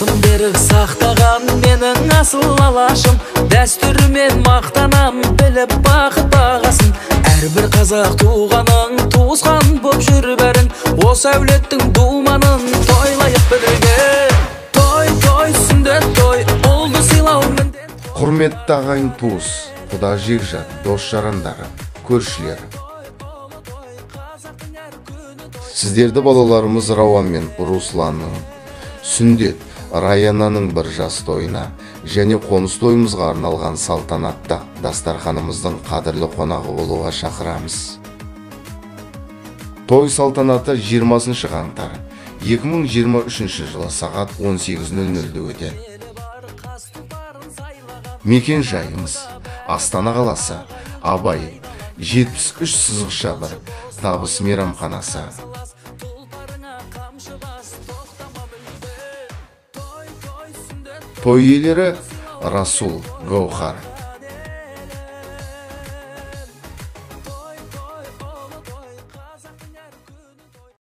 Салтым берік сақтаған менің асыл алашым, дәстүрімен мақтанам, біліп бақыт бағасын. Әрбір қазақ туғаның, туысқан боп жүр бәрің, осы әулеттің думанын тойлайық бірге. Той, той, сүндет той, ұлды сыйлау міндет. Құрметті ағайын туыс, құда жекжат, дос жарандар, көршілер. Сіздерді балаларымыз Рауан мен Русланның сүндет, Раянаның бір жас тойына және қоныс тойымызға арналған салтанатты дастарханымыздың қадірлі қонағы болуға шақырамыз. Той салтанаты 20 қаңтар 2023 жылы сағат 18:00-де өтеді. Мекен жайымыз Астана қаласы, Абай 73-1, Табыс мейрамханасы. Той иелері Расул, Гаухар,